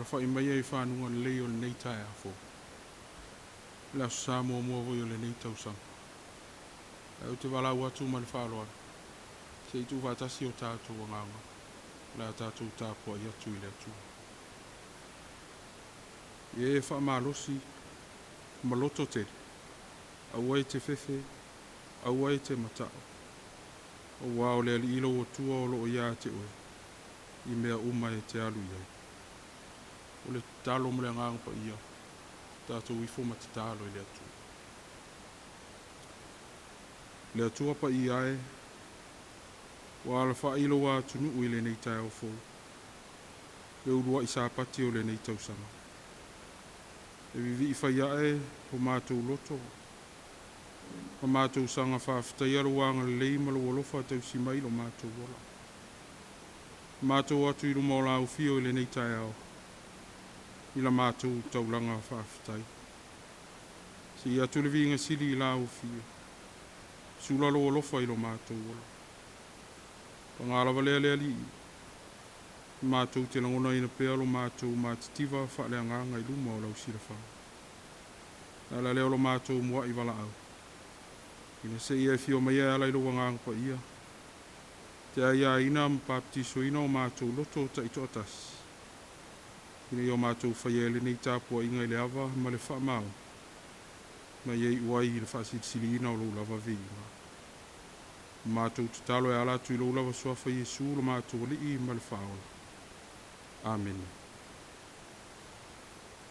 Alafai maia i fanuga lelei o lenei taeao fou, le Aso Sa muamua foi o lenei tausaga. Ae ou te valaau atu ma le faaaloalo, se i tuufaatasi o tatou agaga, o le a tatou tapuai atu i le Atua. Ia e faamalosi ma loto tele, aua e te fefe, aua e te mata'o, auā o le Alii lou Atua o loo ia te oe i mea uma e te alu i ai. O le tatalo ma le Agaga Paia, tatou ifo ma tatalo i le Atua. Le Atua paia e, ua alafai lou atunuu i lenei taeao fou, le uluai Sapati o lenei tausaga. E vivii fai ae o matou loto ma matou saga faafetaia lou agalelei ma lou alofa tausi mai lo matou ola. Matou atu i luma o lau afio i lenei taeao i la matou taulaga faafetai. Sii atu le viiga sili i lau afio, sula lou alofa i lo matou ola. Paga lava lea le Alii, matou te lagonaina pea lo matou matitiva faaleagaga i luma o lau silafaga. E ala lea o lo matou muai valaau, ina se i e afio mai e ala i lou Agaga Paia, te aiaina ma papatisoina o matou loto taitoatasi, ina ia o matou faia ai lenei tapuaiga i le ava ma le faamaoni, ma ia iu ai i le faasilisiliina o lou lava viiga. O matou tatalo e ala atu i lou lava suafa Iesu lo matou Alii ma le Faaola. Amene.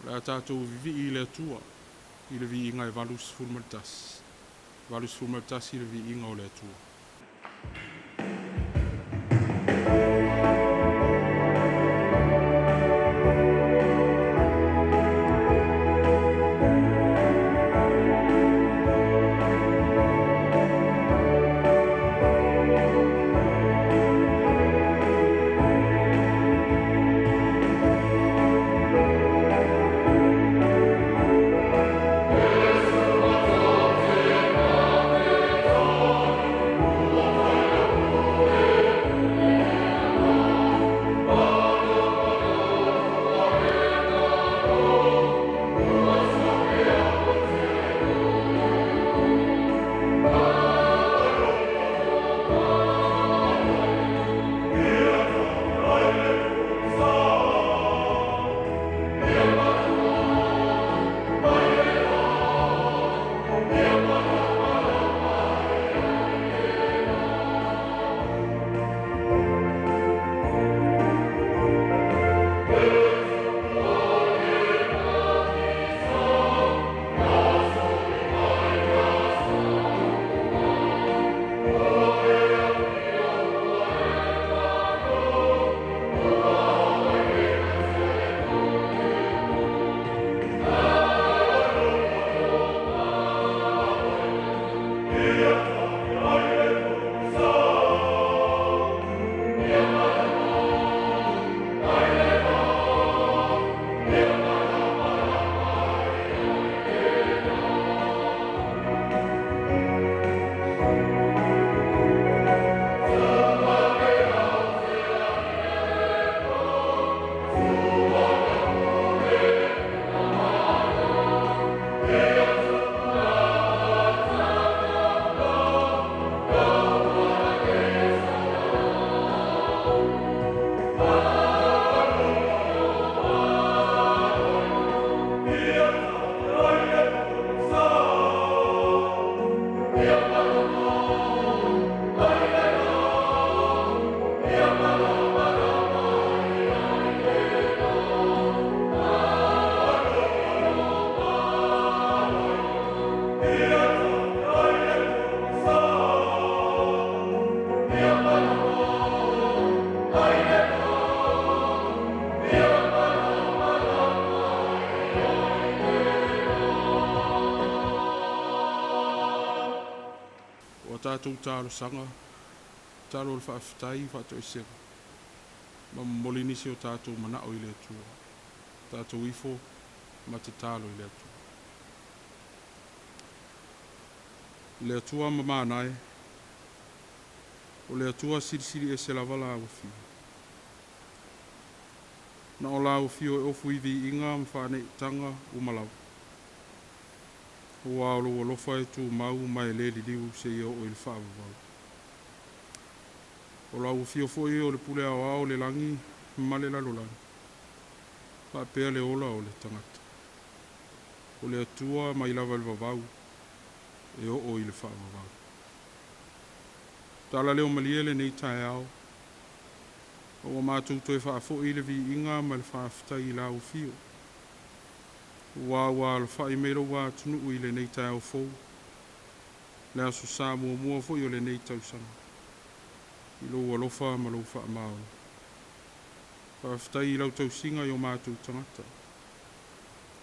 O le a tatou vivii i le Atua i le viiga e 81. 81 le viiga o le Atua. O a tatou talosaga, tatalo o le faafetai, faatoesega, ma momoli nisi o tatou manao i le Atua. Tatou ifo ma tatalo i le Atua. Le Atua mamana e, o le Atua silisili ese lava lau afio. Na o lau afio e ofu i viiga ma faaneetaga uma lava. Aua o lou alofa e tumau ma e le liliu seia oo i le faavavau. O lau afio foi o le pule aoao o le lagi ma le lalolagi, faapea le ola o le tagata. O le Atua mai lava i le vavau e oo i le faavavau. Tala leo malie lenei taeao, a ua matou toe faafoi le viiga ma le faafetai i lau afio, aua ua alafai mai lou atunuu i lenei taeao fou, le aso Sa muamua foi o lenei tausaga, i lou alofa ma lou faamaoni. Faafetai i lau tausiga i o matou tagata,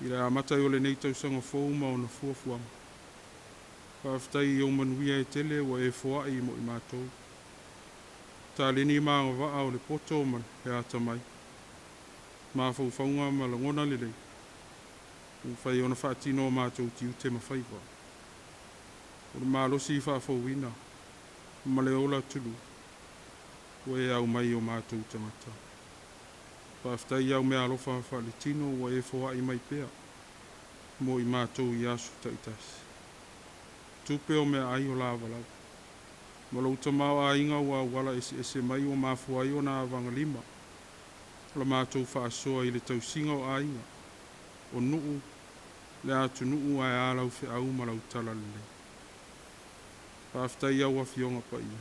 i le amata ai o lenei tausaga fou ma ona fuafuaga. Faafetai i ou manuia e tele ua e foai mo i matou. Taleni ma agavaa o le poto ma le atamai, mafaufauga ma lagona lelei, ua mafai ona faatino o matou tiute ma faiva. O le malosi faafouina ma le ola tului ua e aumai i o matou tagata. Faafetai i au meaalofa faaletino ua e foai mai pea mo i matou i aso taitasi. Tupe o meaai o lava lava, ma lou tamaoaiga ua auala eseese mai ua mafua ai ona avagalima la matou faasoa i le tausiga o aiga, o nuu, le atunuu ae a lau feau ma lau talalelei. Faafetai i au Afioga Paia,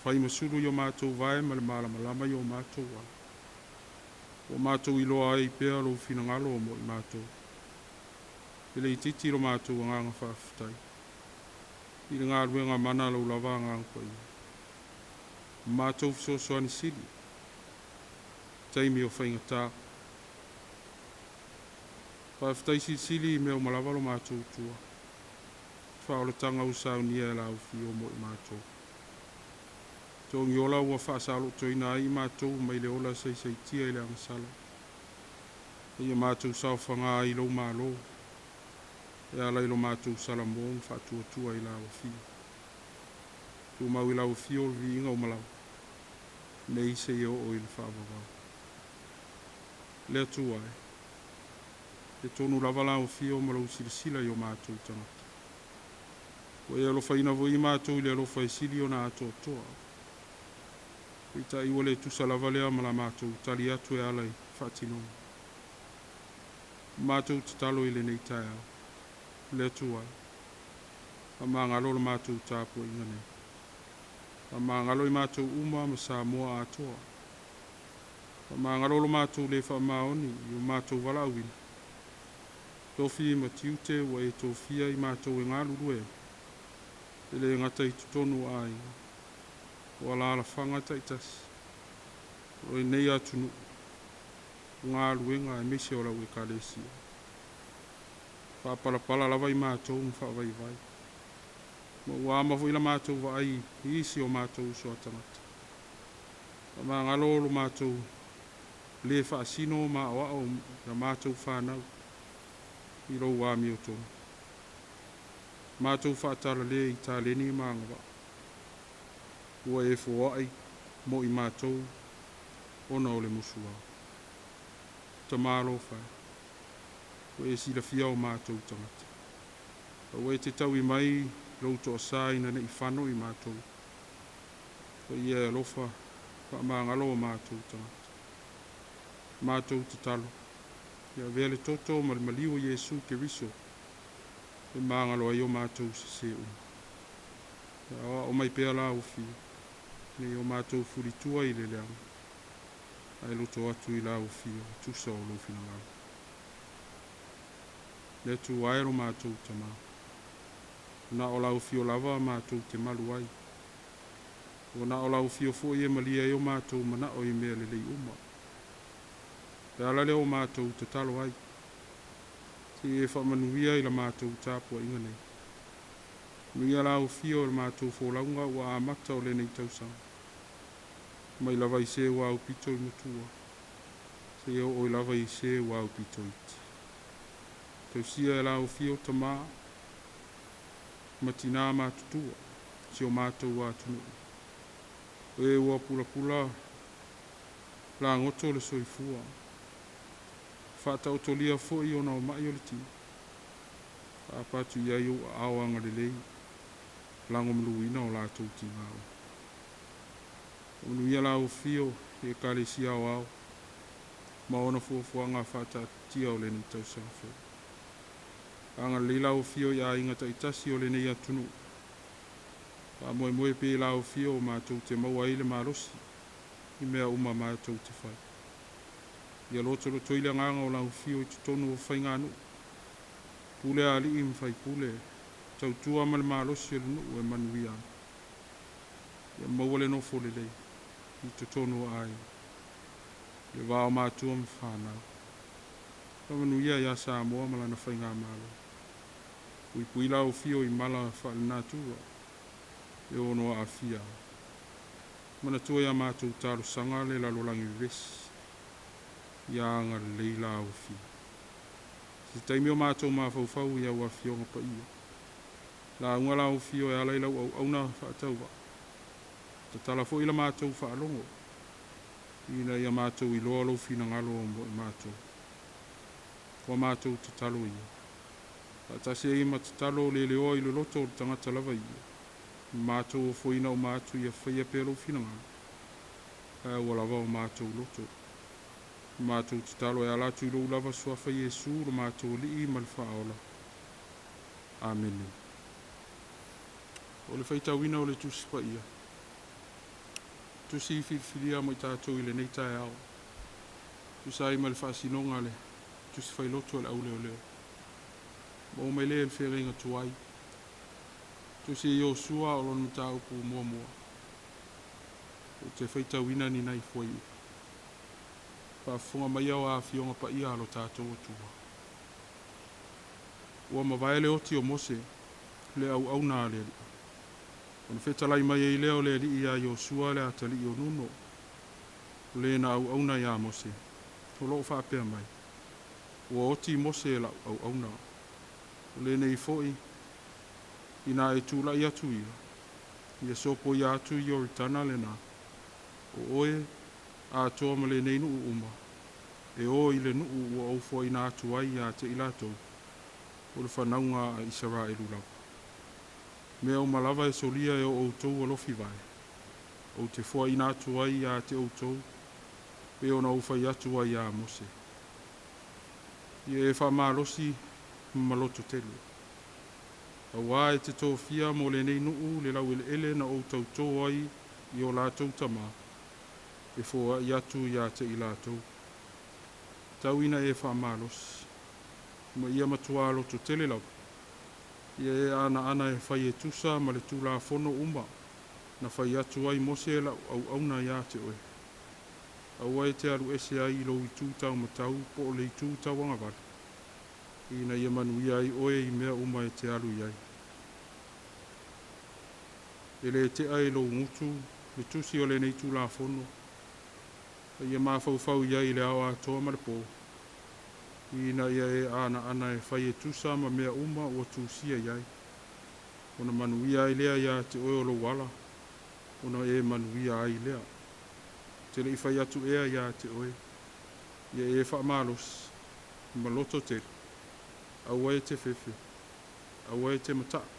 fai ma sulu i o matou vae ma le malamalama i o matou ala. Ua matou iloa ai pea lou finagalo mo i matou. E le itiiti lo matou agaga faafetai i le galuega mana a lou lava Agaga Paia. Matou fesoasoani sili, taimi o faigata. Faafetai silisili i mea uma lava lo matou tua, faaolataga ua saunia e lau afio mo i matou. Togiola ua faasaolotoina ai i matou mai le ola saisaitia i le agasala. Ia matou saofaga ai i lou malo, e ala i lo matou salamo ma faatuatua i lau afio. Tumau i lau afio le viiga uma lava, nei seia oo i le faavavau. Le Atua e, e tonu lava lau afio ma lou silasila i o matou tagata. Ua e alofaina foi matou i le alofa e sili ona atoatoa. Peitai ua le tusa lava lea ma la matou tali atu e ala i faatinoga. Matou tatalo i lenei taeao, le Atua e, faamagalo la matou tapuaiga nei. Faamagalo i matou uma ma Samoa atoa. Faamagalo lo matou le faamaoni i o matou valaauina. Tofi ma tiute ua e tofia i matou e galulue ai, e le gata i totonu o aiga, o alaalafaga taitasi, o lenei atunuu, o galuega aemaise o lau Ekalesia. Faapalapala lava i matou ma faavaivai. Ma ua ama foi la matou vaai i isi o matou uso a tagata. Faamagalo lo matou le faasino ma aoao i a matou fanau i lou amiotonu. Matou faatalale i taleni ma agavaa ua e foai mo i matou ona o le musuau. Tama alofa e, ua e silafia o matou tagata. Aua e te taui mai lou toasa ina nei fano i matou. Paia e alofa, faamagalo o matou tagata. Matou tatalo, ia avea le toto ma le maliu o Iesu Keriso e magalo ai o matou sesē uma. Ia aoao mai pea lau afio, nei o matou fulitua i le leaga, ae loto atu i lau afio e tusa o lou finagalo. Le Atua e lo matou Tamā, na o lau afio lava matou te malu ai. Ua na o lau afio foi e malie ai o matou manao i mea lelei uma. Le ala lea o matou tatalo ai, se i e faamanuia i la matou tapuaiga nei. Manuia lau afio i le matou folauga ua amata o lenei tausaga. Mai lava i se ua aupito i matua, seia oo i lava i se ua aupito iti. Tausia e lau afio tamā ma tinā matutua, si o matou atunuu. O e ua pulapula Lagoto le soifua, faataotolia foi ona o ma'i o le tino, aapa atu i ai ou aao agalelei, lagomaluina o latou tiga uma. Faamanuia lau Afio i Ekalesia Aoao ma ona fuafuaga faataatitia o lenei tausaga fou. Agalelei lau Afio i aiga taitasi o lenei atunuu. Faamoemoe pea i lau Afio matou te maua ai le malosi i mea uma matou te fai. Ia lotolotoi le agaga o lau Afio i totonu o faiganuu, pule a alii ma faipule, tautua ma le malosi o le nuu e manuia ai. Ia maua le nofo lelei i totonu o aiga, le va o matua ma fanau. Faamanuia ia Samoa ma lana faigamalo. Puipui lau Afio i mala faalenatura e ono aafia ai. Manatua i a matou talosaga le lalolagi vevesi, ia agalelei lau Afio. Se taimi o matou mafaufau i au Afioga Paia, lauga lau Afio e ala i lau auauna faatauvaa, tatala foi la matou faalogo ina ia matou iloa lou finagalo mo i matou. Ua matou tatalo ia, faatasi ai ma tatalo leleoa i le loto o le tagata lava ia, matou ofoina uma atu ia faia pea lou finagalo, ae aua lava o matou loto. Matou tatalo e ala atu i lou lava suafa Iesu lo matou Alii ma le Faaola. Amene. O le faitauina o le Tusi Paia, tusi filifilia mo i tatou i lenei taeao, tusa ai ma le faasinoga a le Tusi Failotu a le Auleoleo, maua mai lea i le feagaiga tuai, tusi e Iosua o lona mataupu muamua. Ou te faitauina ni nai fuaiupu. Faafofoga mai o Afioga Paia a lo tatou Atua. Ua mavae le oti o Mose, le auauna a le Alii, ona fetalai mai ai lea o le Alii iā Iosua le atalii o Nuno, o le na auauna iā Mose, o loo faapea mai, ua oti Mose e lau auauna. O lenei foi, ina e tulai atu ia, ia sopoia atu Ioritana lena, o oe atoa ma lenei nuu uma, e o i le nuu ua ou foaina atu ai ia te i latou, o le fanauga a Isaraelu lava. Mea uma lava e solia e o outou alofi vae, ou te foaina atu ai ia te outou, pe ona ou fai atu ai iā Mose. Ia e faamalosi ma loto tele. Auā e te tofia mo lenei nuu le laueleele na ou tautō ai i o latou tamā, e foai atu ia te i latou. Tau ina e faamalosi, ma ia matuā loto tele lava, ia e anaana e fai e tusa ma le tulafono uma na fai atu ai Mose lau auauna ia te oe. Aua e te alu ese ai i lou itu taumatau po o le itu tauagavale, ina ia manuia ai oe i mea uma e te alu i ai. E le tea i lou gutu le tusi o lenei Tulafono, a ia mafaufau i ai i le ao atoa ma le pō, ina ia e anaana e fai e tusa ma mea uma ua tusia i ai, ona manuia ai lea ia te oe o lou ala, ona e manuia ai lea. Ou te le i fai atu ea ia te oe, ia e faamalosi, ma loto tele, aua e te fefe, aua e te mataʻu,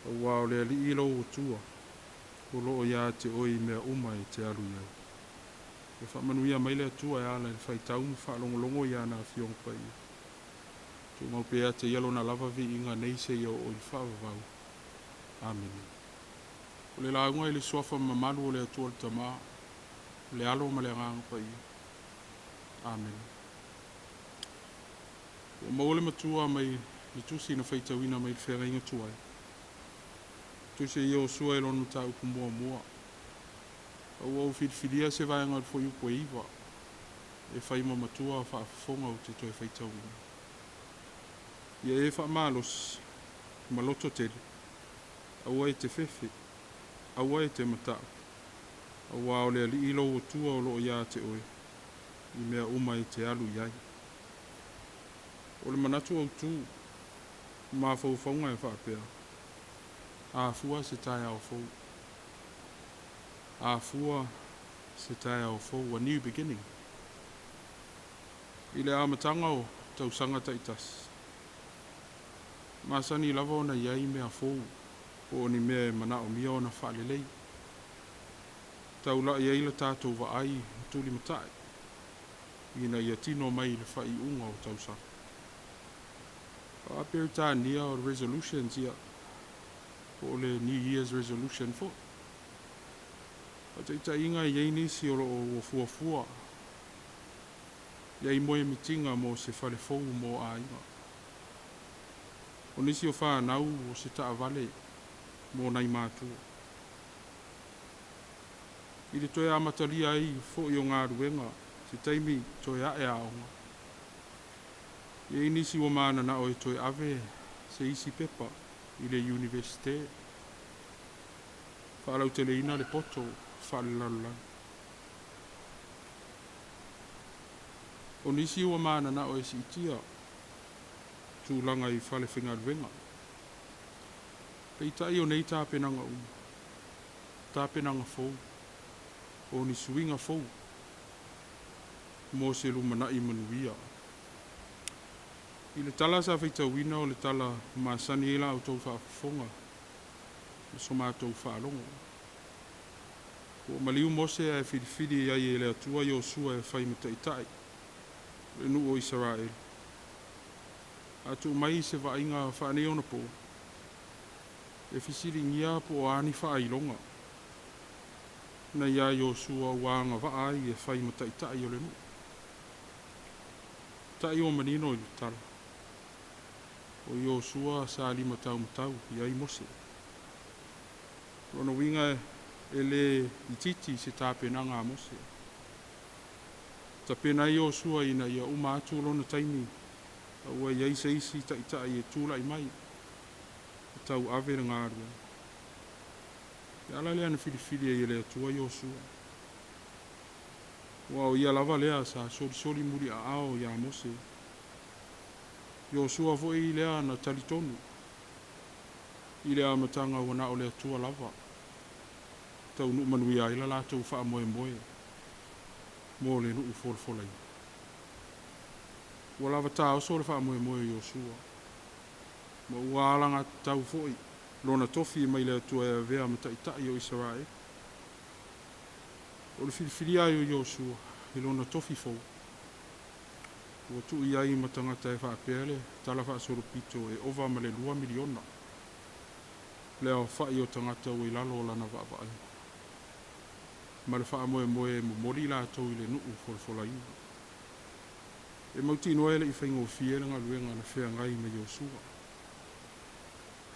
auā o le Alii lou Atua, o loo ia te oe i mea uma e te alu i ai. Ia faamanuia mai le Atua e ala i le faitau ma faalogologo i ana Afioga Paia. Tumau pea ia te ia lona lava viiga nei seia oo i le faavavau. Amene. O le lauga i le suafa mamalu o le Atua le Tama, le Alo ma le Agaga Paia. Amene. Ua maua le matua mai le tusi na faitauina mai le feagaiga tuai. Tusi e Iosua i lona mataupu muamua. A ua ou filifilia se vaega o le fuaiupu e 9 e fai ma matua faafofoga ou te toe faitauina. Ia e faamalosi ma loto tele, aua e te fefe, aua e te mataʻu, auā o le Alii lou Atua o loo ia te oe, i mea uma e te alu i ai. O le manatu autū, mafaufauga e faapea, afua se taeao fou, afua se taeao fou, a new beginning. I le amataga o tausaga taitasi, e masani lava ona i ai mea fou po o ni mea e manaomia ona faalelei. Taulai ai la tatou vaai ma tulimatai ina ia tino mai i le faaiuga o tausaga. O a Peretania o le resolutions ia, po o le New Year's resolution foi. Faataitaiga e i ai nisi o lo o ua fuafua i ai moemitiga mo se fale fou mo aiga. O nisi o fanau o se taavale mo nai matua. I le toe amatalia ai foi o galuega se taimi toe ae aoga, e i ai nisi ua mananao e toe ave se isi pepa i le Iunivesite, faalauteleina le poto faalelalolagi. O nisi ua mananao e siitia tulaga i fale faigaluega. Peitai o nei tapenaga uma, tapenaga fou, o ni suiga fou mo se lumanai manuia. I le tala sa faitauina o le tala ua masani ai la outou faafofoga ma so matou faalogo. Ua maliu Mose ae filifili ai e le Atua Iosua e fai ma taitai o le nuu o Isaraelu. A tuu mai se vaaiga faaneionapo, e fesiligia po o a ni faailoga na ia Iosua ua agavaa ai e fai ma taitai o le nuu. Tai ua manino i le tala, o Iosua sa limataumatau i ai Mose. O lona uiga e le itiiti se tapenaga a Mose. Tapena ai Iosua ina ia uma atu lona taimi a ua i ai se isi taitai e tulai mai e tauave le galuega. O le ala lea na filifili ai e le Atua Iosua, aua o ia lava lea sa solisoli muliaao ia Mose. Iosua foi lea na talitonu i le amataga ua na o le Atua lava e taunuu manuia ai le latou faamoemoe mo le nuu folafolaina. Ua lava taoso le faamoemoe o Iosua, ma ua alagatatau foi lona tofi mai le Atua e avea ma taitai o Isaraelu. O le filifilia ai o Iosua i lona tofi fou, ua tuu i ai ma tagata e faapea le talafaasolopito e ova ma le 2 miliona le aofai o tagata ua i lalo o lana vaavaaiga, ma le faamoemoe e momoli i latou i le nuu folafolaina. E mautinoa e le i faigofie le galuega na feagai ma Iosua,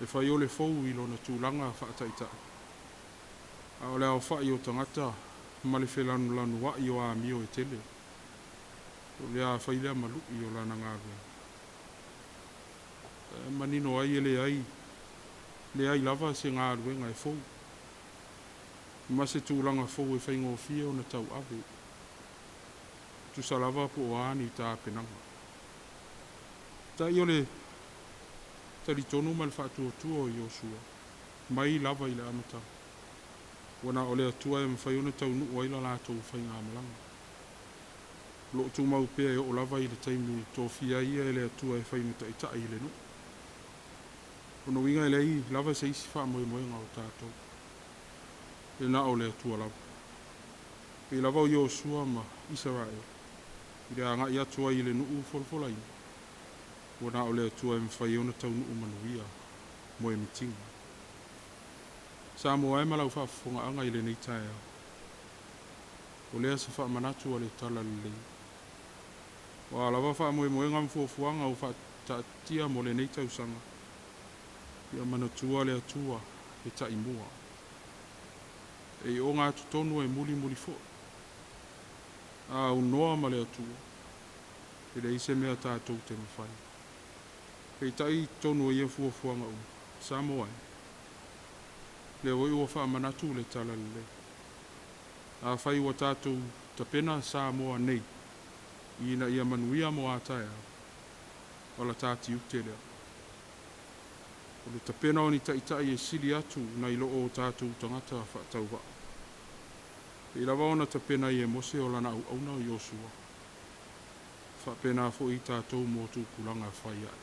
e fai o le fou i lona tulaga faataitai, a o le aofai o tagata ma le felanulanuai o amio e tele, o le a fai lea ma lu'i o lana galuega. E manino ai e leai, leai lava se galuega e fou ma se tulaga fou e faigofie ona tauave, tusa lava po o a ni tapenaga. Tai o le talitonu ma le faatuatua o Iosua mai lava i le amataga, ua na o le Atua e mafai ona taunuu ai la latou faigamalaga. O lo o tumau pea e oo lava i le taimi e tofia ai ia e le Atua e fai ma taitai i le nuu. O lona uiga e leai lava se isi faamoemoega o tatou, e na o le Atua lava. Pei lava o Iosua ma Isaraelu i le agai atu ai i le nuu folafolaina, ua na o le Atua e mafai ai ona taunuu manuia moemitiga. Samoa e ma lau faafofogaaga i lenei taeao, o lea se faamanatu a le Talalelei. O a lava faamoemoega ma fuafuaga ua faataatitia mo lenei tausaga, ia manatua le Atua e taimua. E i ogatotonu e mulimuli foi. A aunoa ma le Atua, e leai se mea tatou te mafai. Peitai i totonu o ia fuafuaga uma, Samoa e, lea foi ua faamanatu le Talalelei. Afai ua tatou tapena Samoa nei ina ia manuia mo a taeao, o la ta tiute lea. O le tapena o ni taitai e sili atu nai lo o tatou tagata faatauvaa. Pei lava ona tapena ai e Mose o lana auauna o Iosua, faapena foi i tatou mo tupulaga fai ae.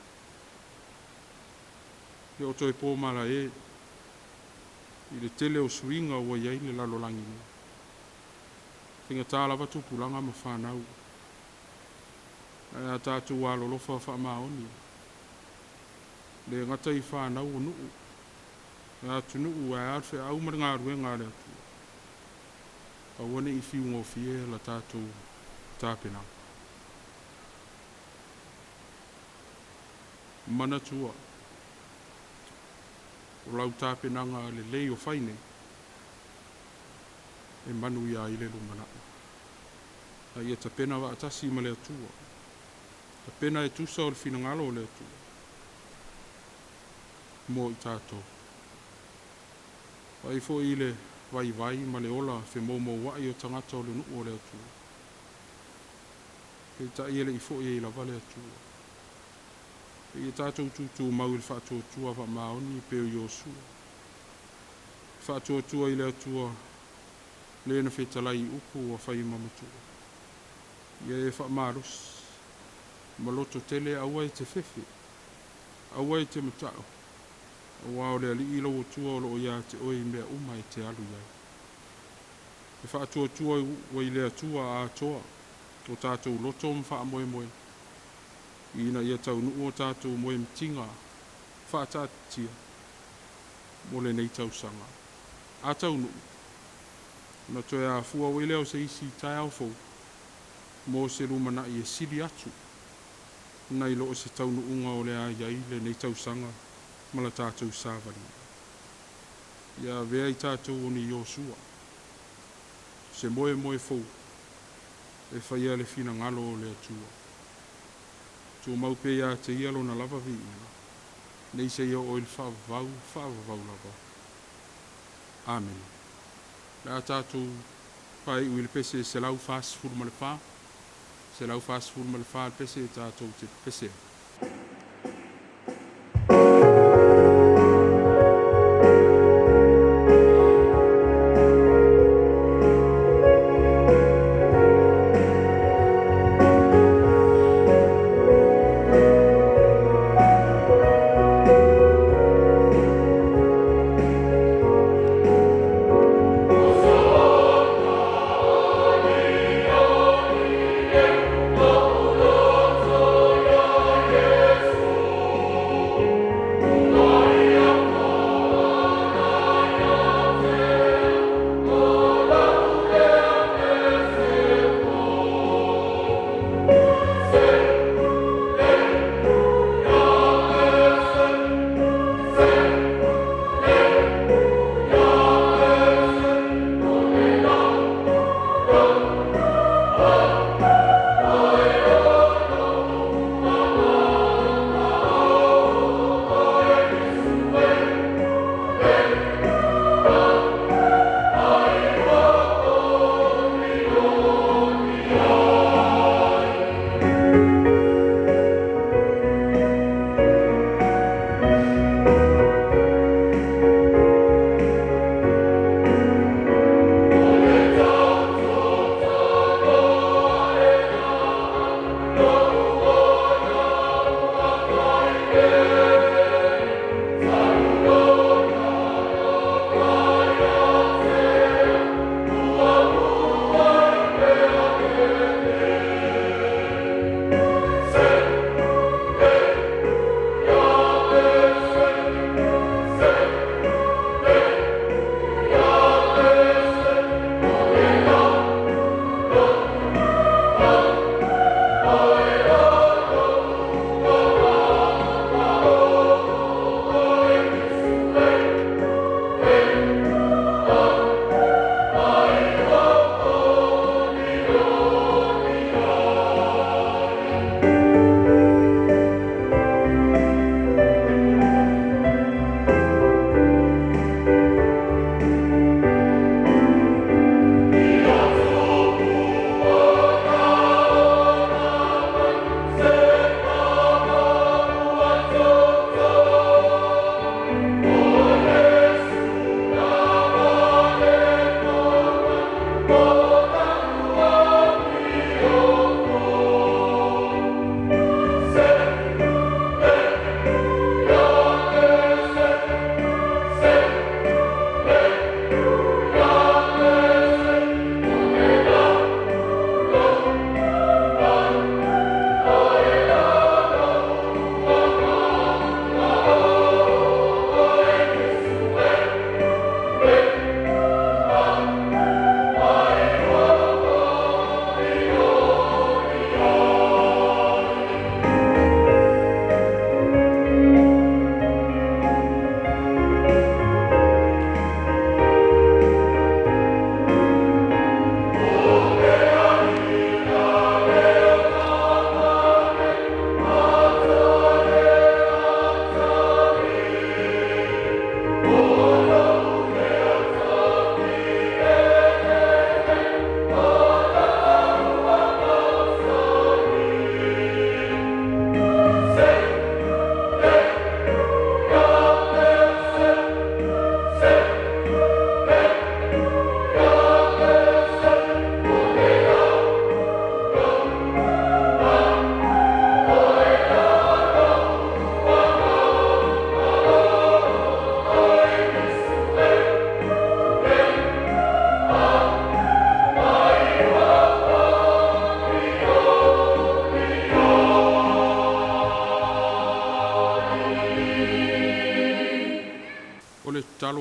E le o toe po malae i le tele o suiga ua i ai le lalolagi nei. E faigata lava tupulaga ma fanau, ae a tatou alolofa faamaoni, e le gata i fanau o nuu, atunuu ae a le feau ma le galuega a le Atua, aua ne i fiugofie la tatou tapenaga. Manatua, o lau tapenaga lelei o fai nei, e manuia ai le lumanai. A ia tapena vaatasi ma le Atua, tapena e tusa o le finagalo o le Atua mo i tatou. Vaai foi i le vaivai ma le ola femoumouai o tagata o le nuu o le Atua, peitai e le i foi ai lava le Atua. Ia tatou tutumau i le faatuatua faamaoni pei o Iosua, faatuatua i le Atua le na fetalai i upu ua fai ma matua. Ia e faamalosi ma loto tele, aua e te fefe, aua e te mata'u, aua o le Alii lou Atua o loo ia te oe i mea uma e te alu i ai. E faatuatua ua i le Atua atoa o tatou loto ma faamoemoe, ina ia taunuu o tatou moemitiga faataatitia mo lenei tausaga. A taunuu, ona toe afua ai lea o se isi taeao fou mo se lumanai e sili atu nai lo o se taunuuga o le a i ai lenei tausaga ma la tatou savaliga. Ia avea i tatou o ni Iosua, se moemoe fou e faia le finagalo o le Atua. Tumau pea ia te Ia Lona lava viiga, nei seia oo i le faavavau, faavavau lava. Amene. O le a tatou faaiu i le pese 144, 144 le pese tatou te pepese ai.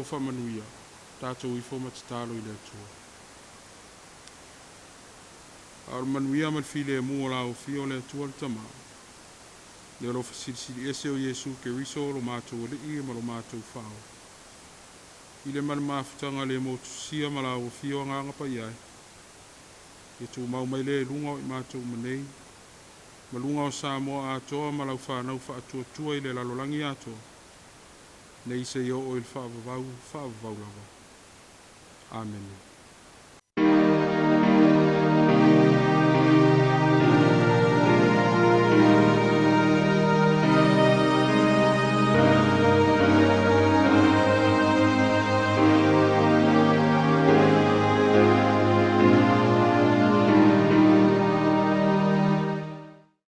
lo faamanuia, tatou ifo ma tatalo i le Atua. A o le manuia ma le filemu o la Afio o le Atua le Tama, le alofa silisili ese o Iesu Keriso lo matou Alii ma lo matou Fao, i le ma le mafutaga le motusia ma la Afio Agaga Paia, e tumau mai lea i luga o i matou uma nei, ma luga o Samoa atoa ma lau fanau faatuatua i le lalolagi atoa, nei seia oo i le faavavau faavavau lava. Amene.